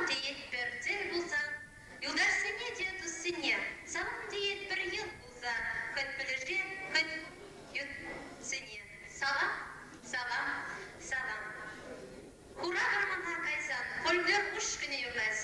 теетпӗр тӗл пулсан, Юлташсене те туссене салам теетпӗр йӑл кулса, Хӑть пӗлӗше, хӑть ютсене салам, салам, салам. Хура вӑрмана кайсан фольклор ушкӑнӗ юрлать.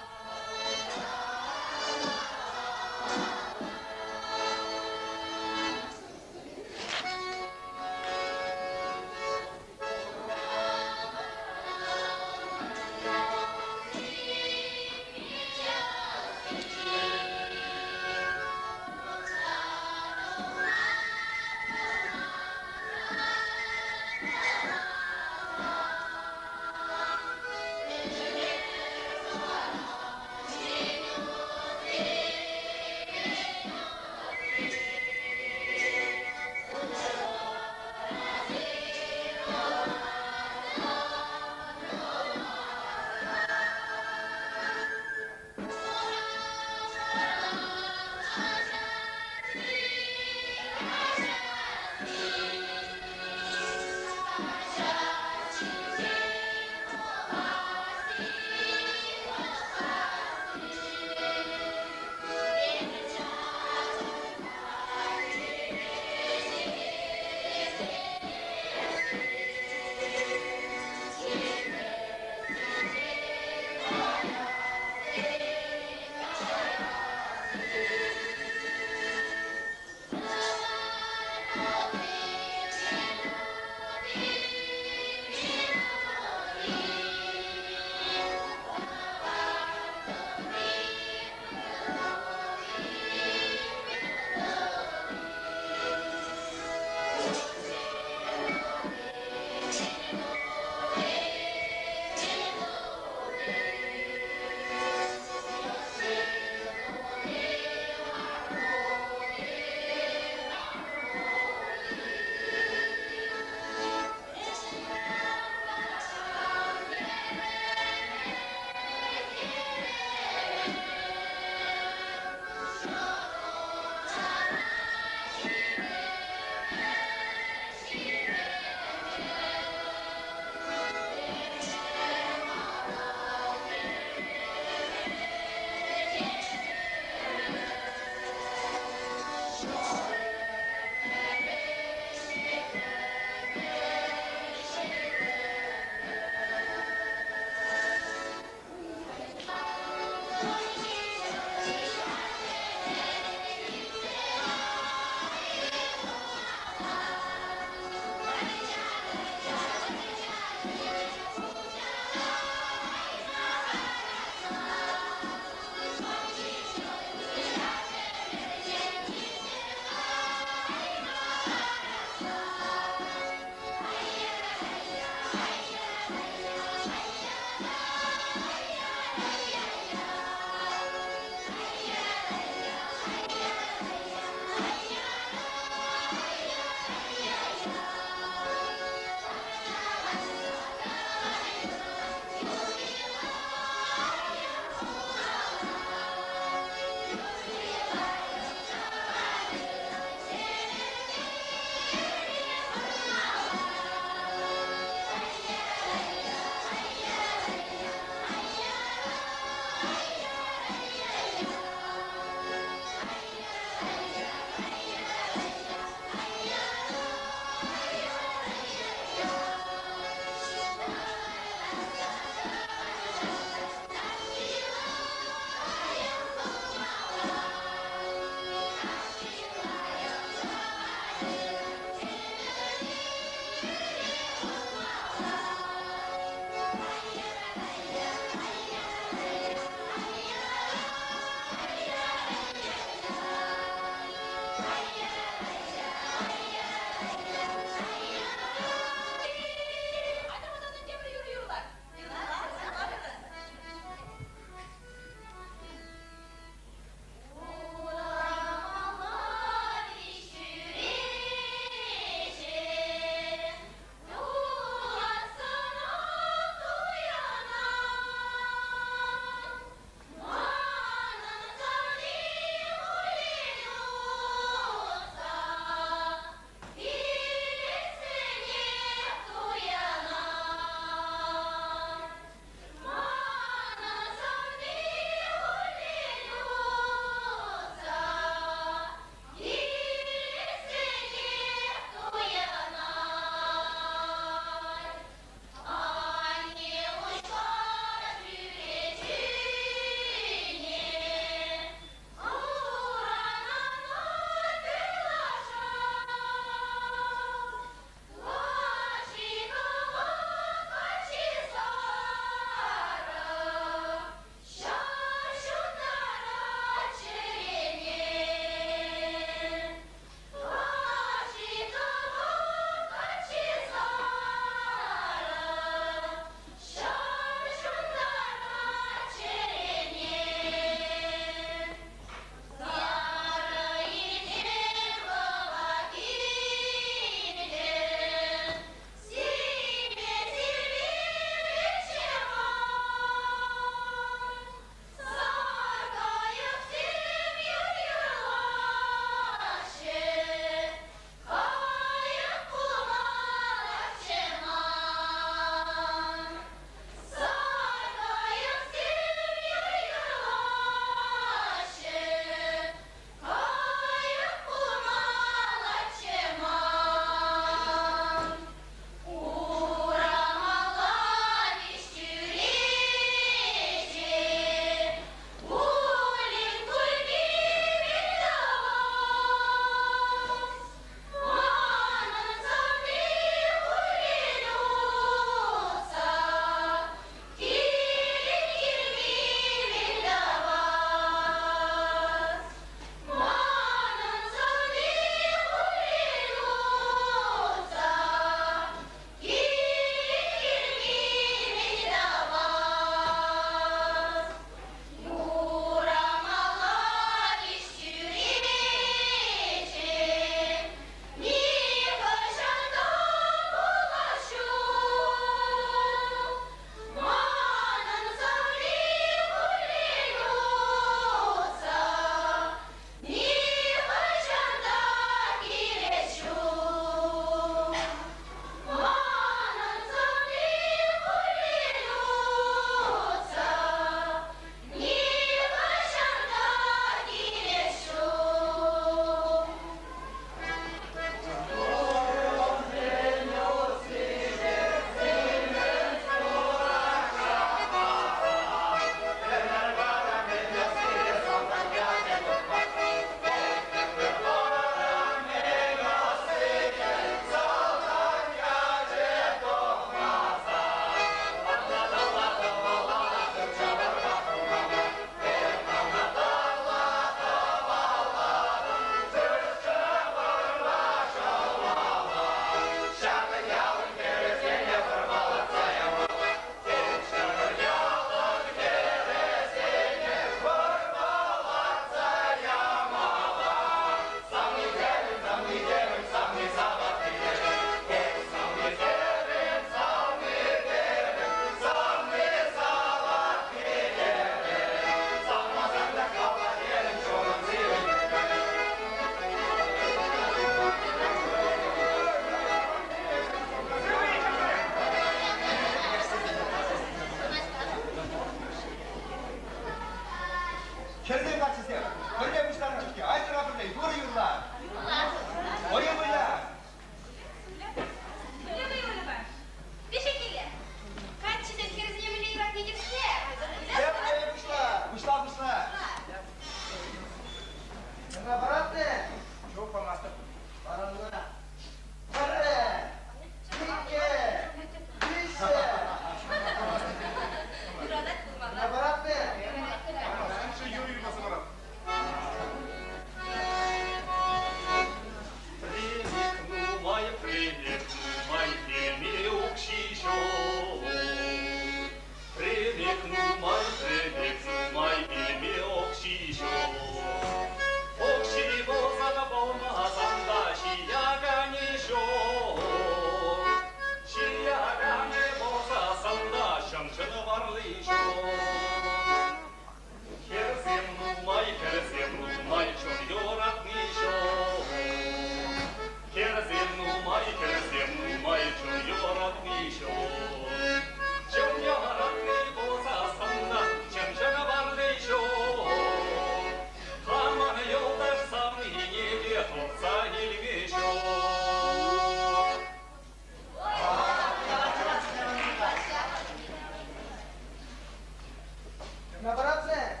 Ҫакна паратсен.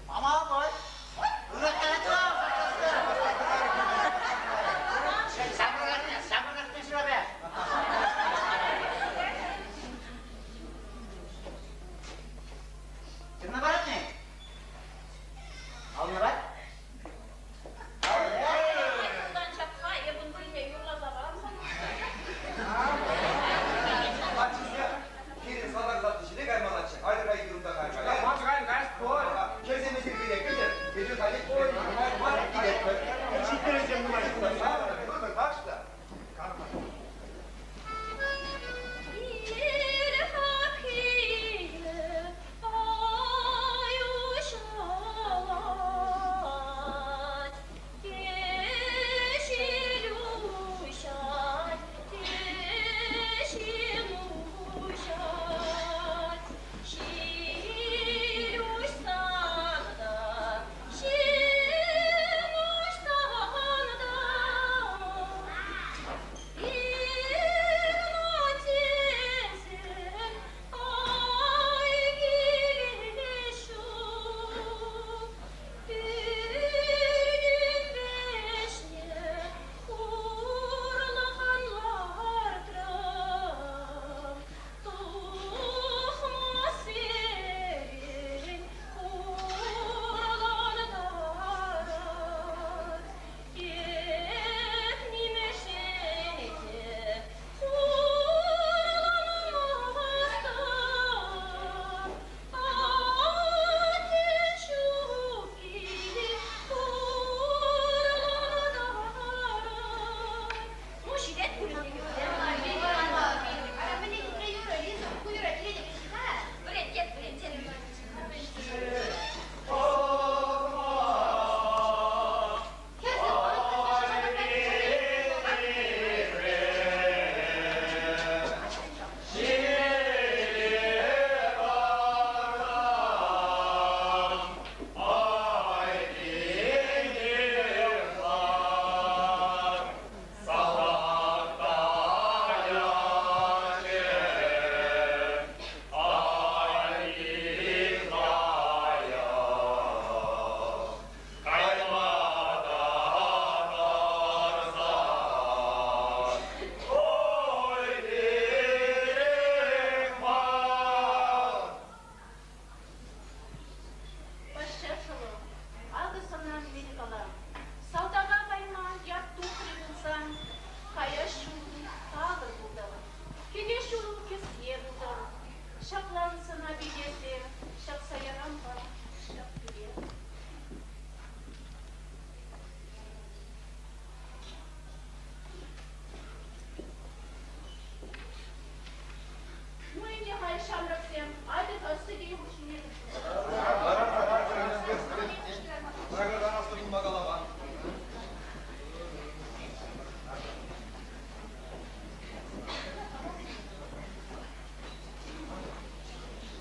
Мама, бой. Самрӑкне ҫырапе. Ҫырна паратне? Ална бар? Унтан ҫапха, эп ун вырӑнне юрласа парам-ха. Ачисем, пирӗн салтак сасси ҫине каймаллаччӗ. Айтӑр-ха икӗ унта кайма. Хӗрсем эсир пире кӗтӗр, эпир халех килетпӗр. Ҫиттересем нумай. Так что?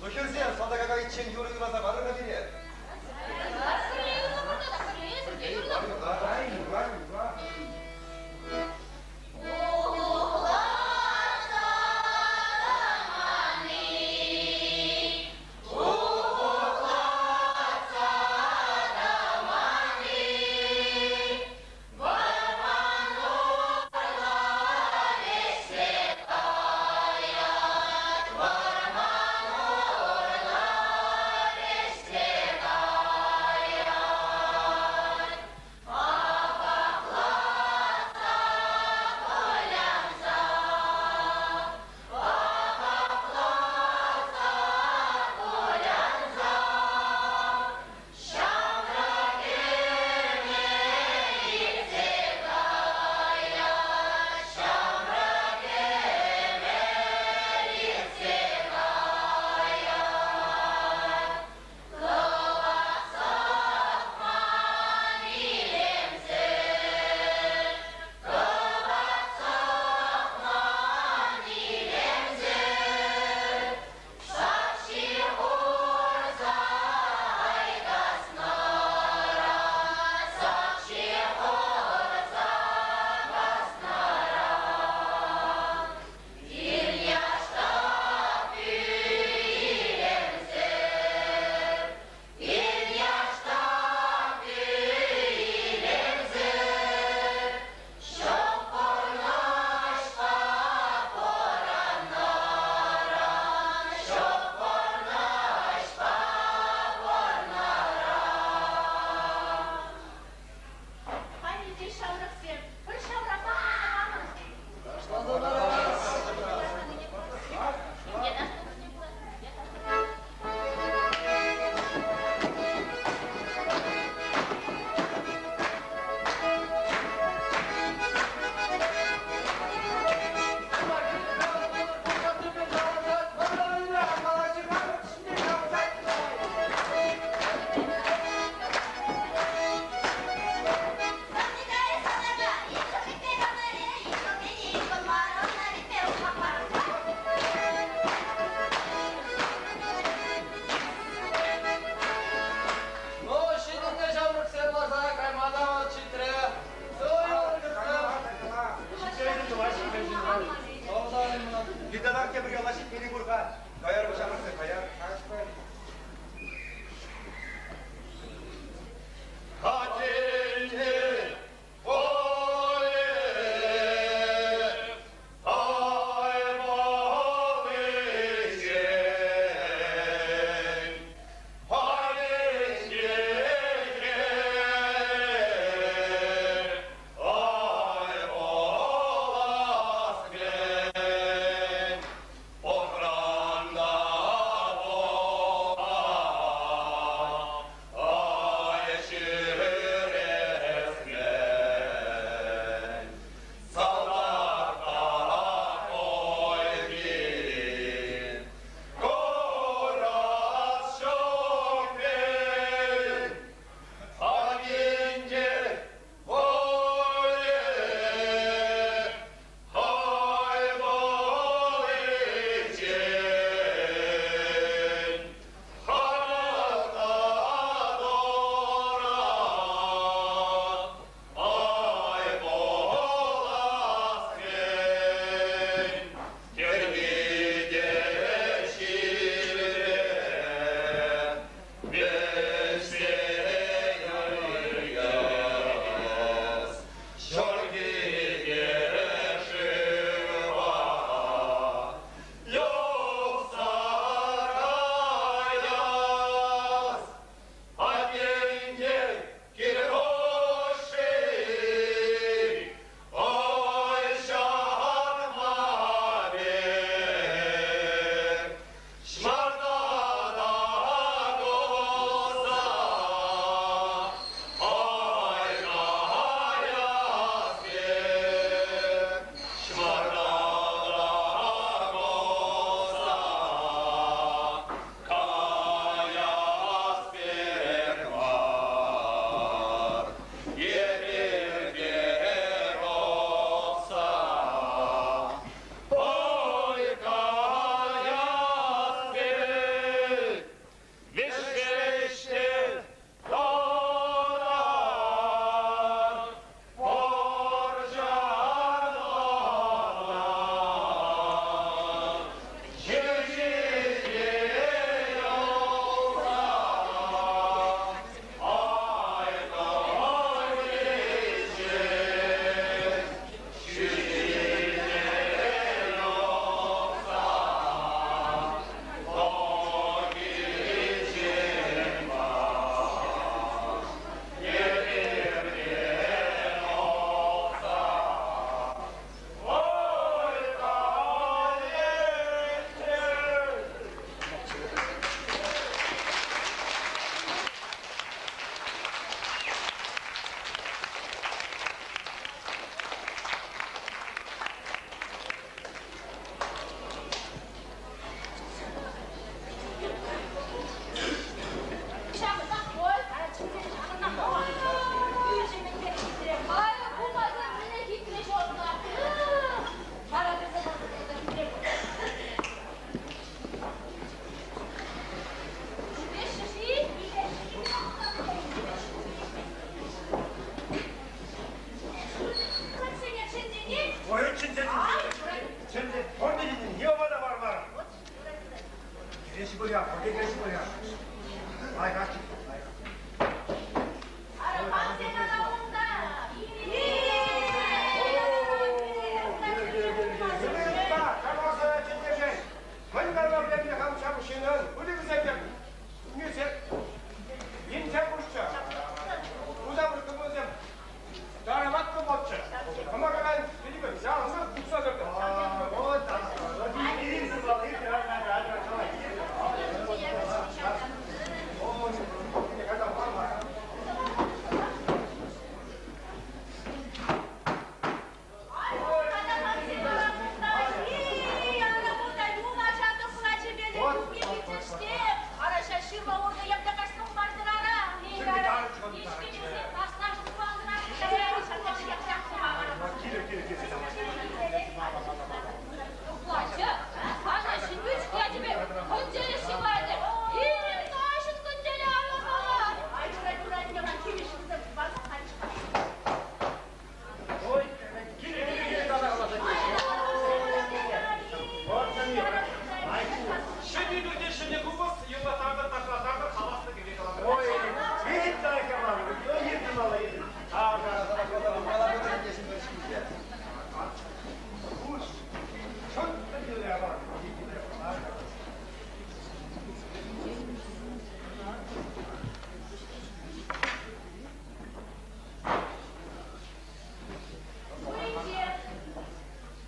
Ну, хӗрсем, салтака кайиччен юрӑ юрласа парӑр-ха пире. Юрла, юрла, юрла.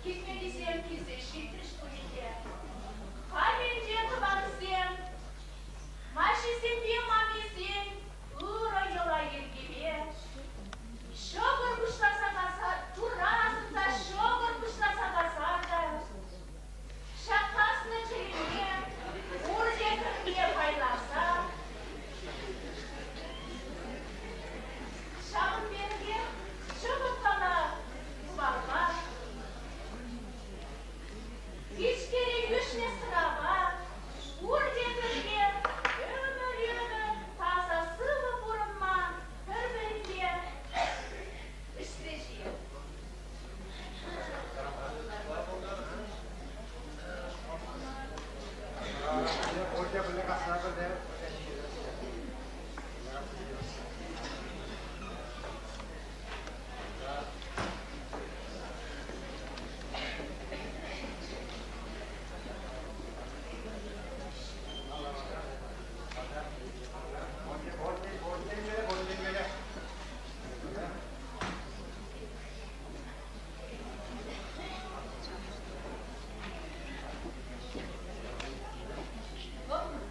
Килмеллисем килсе ҫитрӗҫ пулин те, халӗнче тӑвансем, маҫисемпе мамисен ырӑ йӑла-йӗркепе ҫӑкӑр пуҫласа каса, Турра асӑнса ҫӑкӑр пуҫласа касар та ҫак каснӑ чӗлӗме пурте пӗрле пайласа ҫавӑн пекех чӑмӑртана тӑварпа, пичкере йӳҫнӗ сӑрапа пурте пӗрле ӗмӗр-ӗмӗр таса сывӑ пурӑнма пӗр-пӗринпе ӗҫсе ҫиет.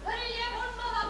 Пӗрле пурӑнмалла.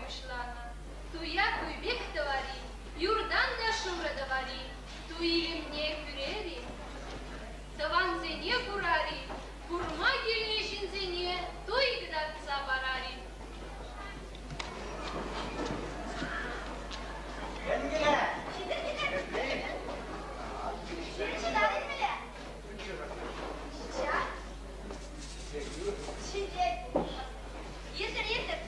пуҫланӑ. Туя туй пек тӑвар-и, юртан та шурӑ тӑвар-и, туй илемне кӳрер-и? Тӑвансене курар-и, курма килнӗ ҫынсене туй кӑтартса парар-и? Иртӗр, иртӗр.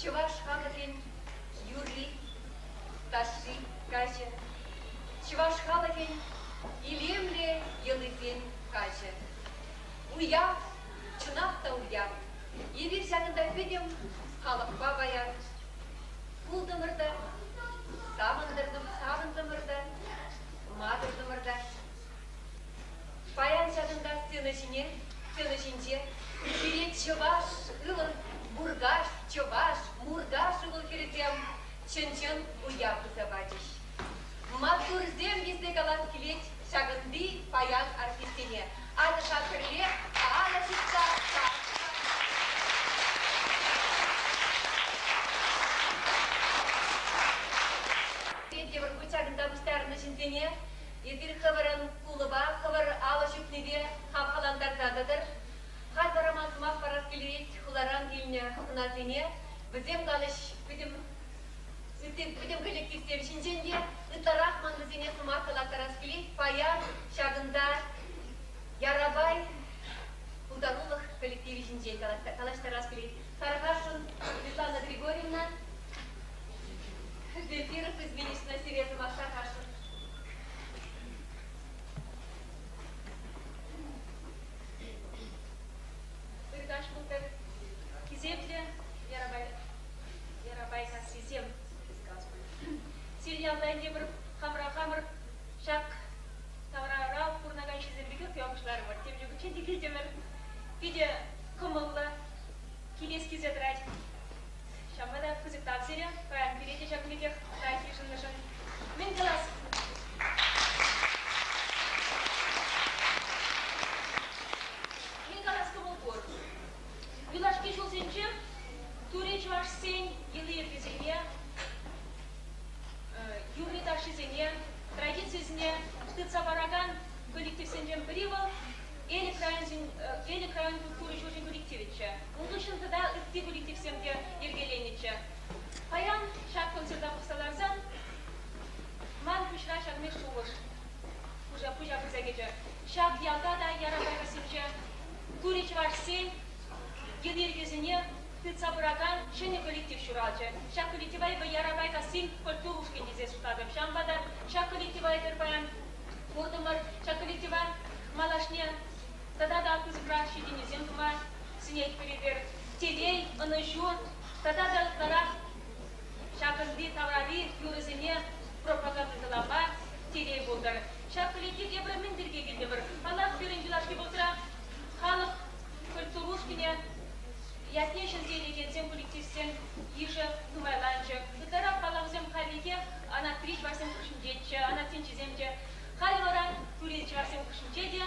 Чӑваш халӑхӗн юрри, ташши каҫӗ, чӑваш халӑхӗн илемлӗ йӑлисен каҫӗ. Уяв, чӑнах та уяв. Эпир ҫакӑнта пӗтӗм халӑхпа паян култӑмӑр та, савӑнтӑмӑр та, макӑртӑмӑр та. Паян ҫакӑнта сцена ҫине, сцена ҫинче пире чӑваш ывӑл Муркаш, чӑваш, Муркаш ывӑл-хӗрӗсем чӑн-чӑн уяв туса пачӗҫ. Маттурсем тесе калас килет ҫакӑнти паян артистсене. Атьӑр-ха пӗрле алӑ ҫупса Тепӗр хут ҫакӑнта пуҫтарӑннӑ ҫынсене Эсир хӑвӑрӑн кулӑпа, хӑвӑр алӑ ҫупнипе хавхалантарса тӑтӑр. Халь вара ман сӑмах парас килет хуларан килнӗ хӑнасене. Вӗсем калӗҫ пӗтӗм ытти пӗтӗм коллективсем ҫинчен те ытларах ман вӗсене сӑмах калаттарас килет. Паян ҫакӑнта Ярабай пултарулӑх коллективӗ ҫинчен калаҫтарас килет. Тархасшӑн, Светлана Григорьевна, Земфира Кузьминична сире сӑмах тархасшӑн. Ыркаҫ пултӑр. Хисеплӗ Ярабайкассисем, сирӗн ялта ӗнтӗ хамӑра хамӑр ҫак таврара пурӑнакан ҫынсем пекех туя пуҫларӑмӑр. Темиҫе хутчен те килтӗмӗр. Питӗ кӑмӑллӑ, килес килсе тӑрать. Ҫавӑнпа та пысӑк тав сире, паян пире те ҫакӑн пекех лайӑх йышӑннӑшӑн. Мӗн калас? Мӗн калас кӑмӑл пур. Юлашки ҫулсенче тури чӑвашсен йӑли-йӗркисене, юрри-ташшисене, традицисене тытса паракан коллективсенчен пӗри вӑл Элӗк районӗн Элӗк район культура ҫурчӗн коллективӗччӗ. Ун хыҫҫӑн тата ытти коллективсем те йӗркеленнӗччӗ. Паян ҫак концерта пӑхса ларсан ман пуҫра ҫакӑн пек шухӑш пуҫа пырса кӗчӗ. Ҫак ялта та Ярапайкассинче тури чӑвашсен йӑли-йӗркисене тытса пыракан ҫӗнӗ коллектив ҫуралчӗ. Ҫак коллектива эпӗ Ярапайкассин фольклор ушкӑнӗ тесе шутлатӑп. Ҫавӑнпа та ҫак коллектива эпир паян куртӑмӑр. Ҫак коллектива малашне тата та пысӑкрах ҫитӗнӳсем тума сӗнетпӗр эпир. Телей, ӑнӑҫу тата та ытларах ҫакӑнти таврари юрӑсене пропагандӑлама телей пултӑр. Ҫак коллектив эпир мӗн пирки килтӗмӗр? Паллах, пирӗн юлашки вӑхӑтра халӑх культура ушкӑнӗ ятне ҫӗнсе илекенсем, коллективсен йышӗ нумайланчӗ. Ытларах паллахсем хальлӗхе анатри чӑвашсем хушшинчеччӗ, анатсенчисем те. Халӗ вара тури чӑвашсем хушшинче те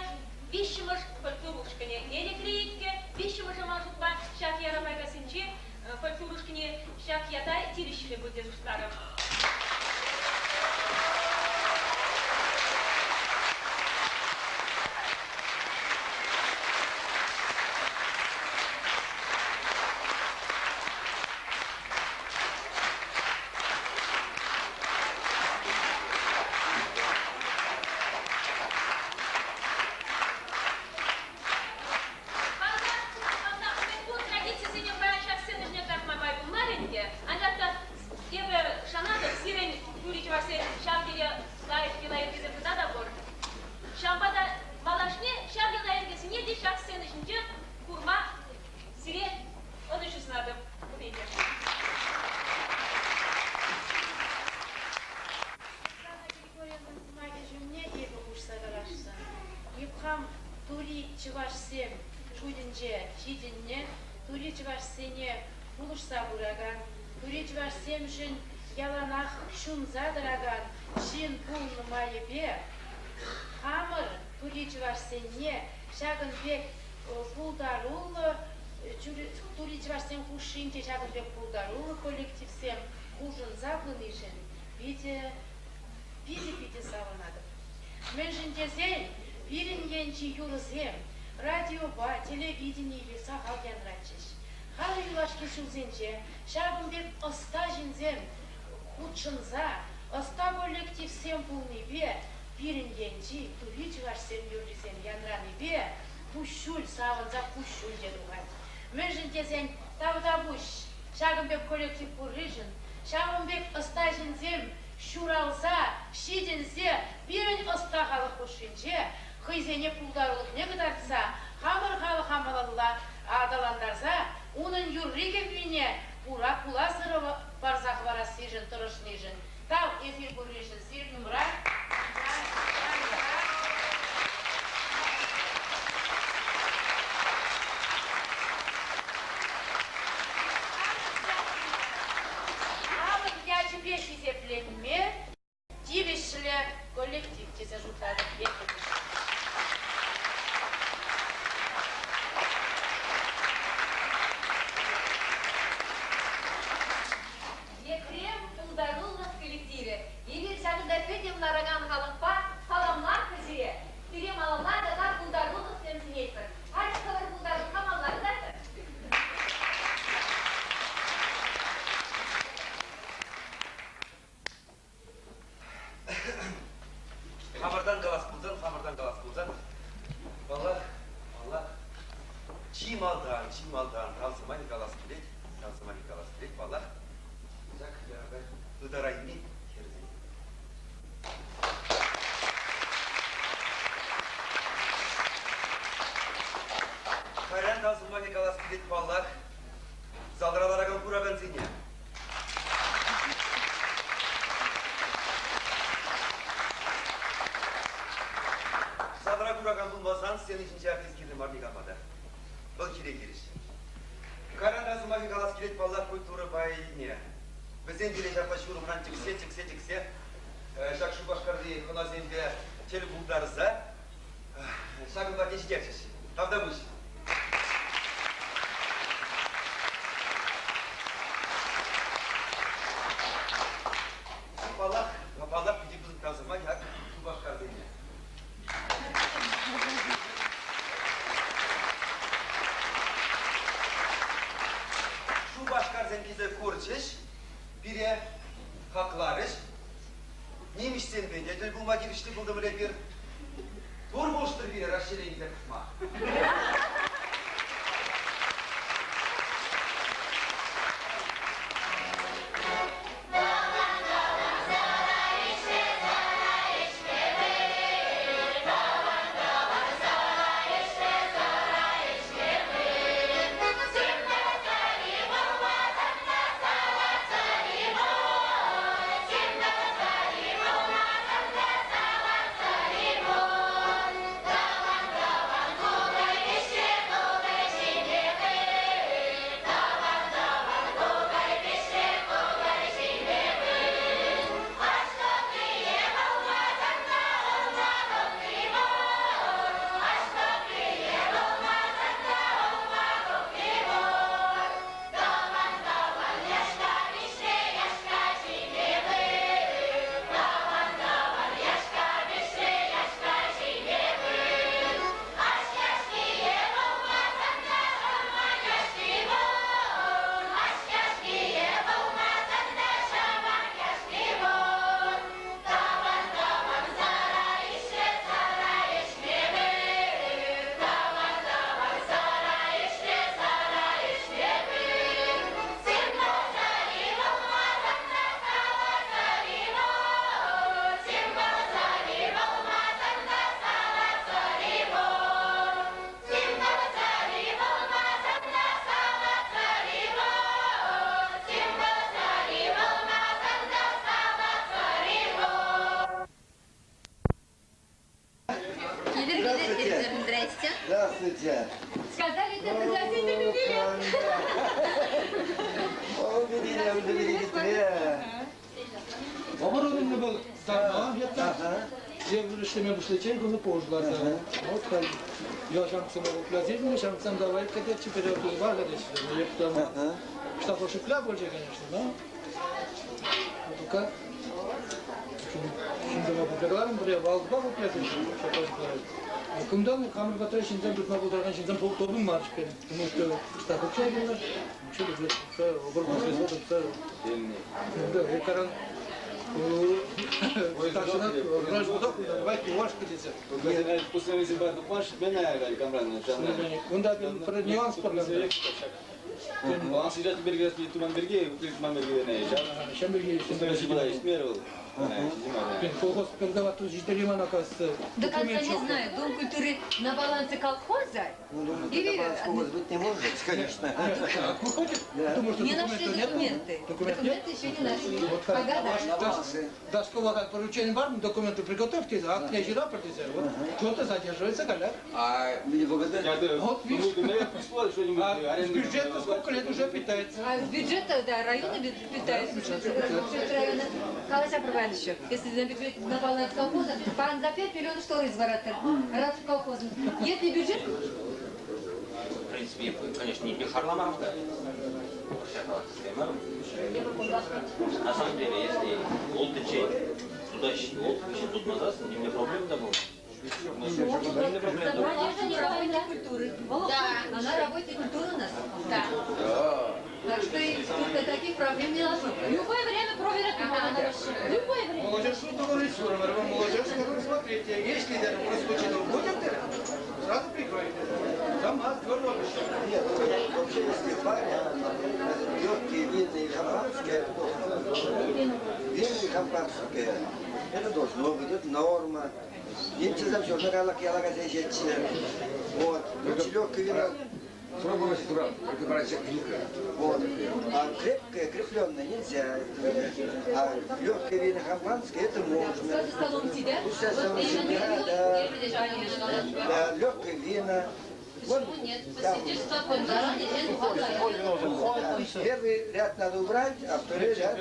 виҫҫӗмӗш фольклор ушкӑнӗ. Элӗкре иккӗ, виҫҫӗмӗшӗ ман шутпа ҫак Ярапайкассинчи фольклор ушкӑнӗ ҫак ята тивӗҫлӗ пуль тесе шутларӑм. Паллах, мӗнпур традицисене паян ҫак сцена ҫине кӑтартма май пулмарӗ ӗнтӗ. Анчах та эпӗ шанатӑп, сирӗн тури чӑвашсен ҫав тери лайӑх йӑла-йӗркесем тата та пур. Ҫавӑнпа та малашне ҫав йӑла-йӗркесене те ҫак сцена ҫинче курма сире ӑнӑҫу сунатӑп, пурне те. Светлана Григорьевна сӑмахӗ ҫумне эпӗ хушса каласшӑн. Юпхам тури чӑвашсем шутӗнче ҫитӗннӗ, тури чӑвашсене пулӑшса пыракан, тури чӑвашсемшӗн яланах ҫунса тӑракан ҫын пулнӑ майӗпе хамӑр тури чӑвашсенне ҫакӑн пек пултаруллӑ тури чӑвашсем хушшинче ҫакӑн пек пултаруллӑ коллективсем хушӑнса пынишӗн питӗ, питӗ-питӗ савӑнатӑп. Мӗншӗн тесен пирӗн енчи юрӑсем радиопа, телевиденипе сахал янратчӗҫ. Халӗ юлашки ҫулсенче ҫакӑн пек ӑста ҫынсем хутшӑнса ӑста коллективсем пулнипе пирӗн енчи тури чӑвашсен юррисем янранипе куҫҫуль савӑнса куҫҫуль те тухать. Мӗншӗн тесен тавтапуҫ. Ҫакӑн пек коллектив пурришӗн, ҫавӑн пек ӑста ҫынсем ҫуралса, ҫитӗнсе пирӗн ӑста халӑх хушшинче хӑйсене пултарулӑхне кӑтартса, хамӑр халӑха малалла аталантарса унӑн юрри-кӗввине пура пулас ырӑ парса хӑварассишӗн тӑрӑшнишӗн тав эсир пурришӗн сирӗн умра Халӑх ячӗпе хисепленме тивӗҫлӗ коллектив тесе шутлатӑп эпӗ. Екрем пултарулӑх коллективӗ. Эпир ҫакӑнта пӗтӗм ларакан халӑхпа саламлатпӑр сире. Сире малалла тата пултарулӑхсем сӗнетпӗр. Халӗ хӑвӑр пултарулӑха малалла кӑтартӑр. Хамӑртан калас пулсан, хамӑртан калас пулсан, паллах, паллах, чи малтан, чи малтан тав сӑмахӗ калас килет, тав сӑмахӗ калас килет, паллах, ҫак ытарайми хӗрсем. Кайран тав сӑмахӗ калас килет, паллах, залра ларакан куракансене. Залра куракан пулмасан сцена ҫинче артист кирлӗ мар никама та. Вӑл хире хирӗҫ. Кайран та сӑмахӗ калас килет, паллах, культура пайне. Вӗсен пире ҫапла ҫурӑмран тӗксе, тӗксе, тӗксе ҫак Шупашкарти хӑнасемпе тӗл пултарса ҫакӑн патне ҫитерчӗҫ. Тавтапуҫ. Паллах, паллах, питӗ пысӑк тав сӑмахӗ ак Шупашкарсене. Шупашкарсем килсе курчӗҫ, пире хакларӗҫ. Нимӗҫсемпе те тӗл пулма тивӗҫлӗ пултӑмӑр эпир. Тур пулӑштӑр пире Раҫҫейре илсе пӑхма. Килӗр, здрасте. Здравствуйте. Сказали, ты пригласительный билет. Оборудование был давно где-то. Ӗҫлеме пуҫличчен кунта пушӑласа. Вот халь ял ҫамрӑксем выплатили, ҫамрӑксем давай кӗтетчӗ, период кӗтетчӗ. Штраф шукля пулчӗ, конечно, но пока ҫынсене пупле пӗре валдпа пуплесен Кунтан хамӑр патра ҫынсем тытма пултаракан ҫынсем тупӑн мар теперь. Потому что штраф укҫа кирлӗ, укҫа тупса, Да, каран Унта пӗр нюанс пур. Баланс ижат бергес туман берге, туман берге не. Ҫам берге Ишмер был. Колхоз передавать тут жителям, оказывается. До конца не знаю, Дом культуры на балансе колхоза? Ну, думаю, Или на баланс колхоза быть не может, конечно. Выходит, думаю, что Не нашли документов нет. документы. Документ нет? Документы еще не нашли. Вот Пока да. Да, школа поручение вам, документы приготовьте, а княжий рапорт, вот что-то задерживается, голяк. А Вот видишь. А с бюджета сколько лет уже питается? А с бюджета, да, района питается. Бюджет района. Калася правильно еще. Если на бюджет на баланс колхоза, пан за 5 миллионов что изворотер. Раз в колхоз. Если бюджет В принципе, конечно, не харламаров, да. На самом деле, если олтыче туда олтыче тут назад, не мне проблем да было. Не проблем да было. Она работник культуры. Да. Она работник культуры у нас. Да. Так что и тут таких проблем не должно быть. Любое время проверять можно вообще. Любое время. Молодежь что говорит, молодежь говорит, смотрите, если даже проскочит, будет, сразу прикройте. Сама твердо обещаю. Нет, ну, вообще, если парня, легкие вина и шампанское, это должно быть. Вино и шампанское, это должно быть, это норма. Немцы за все, Вот. Лучше легкое вино. Вот. А крепкое, крепленное нельзя. А легкое вино шампанское, это можно. Все за столом сидят. Пусть за столом Вот именно. сидят, да. Да, легкое вино. Почему нет? Посидишь спокойно. Первый ряд надо убрать, а второй ряд...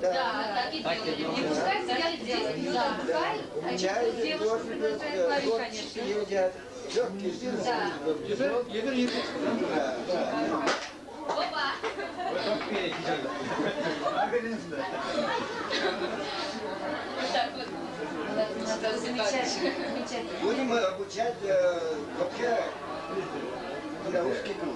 Да, Да. так и делали. И пускай сидят здесь, пьют, отдыхают. А Чай, девушку кофе, приглашают пьют, ловить, конечно. едят. Легкие вина. Да. Опа! Вот так вот. Замечательно, замечательно. Будем обучать вообще узкий круг.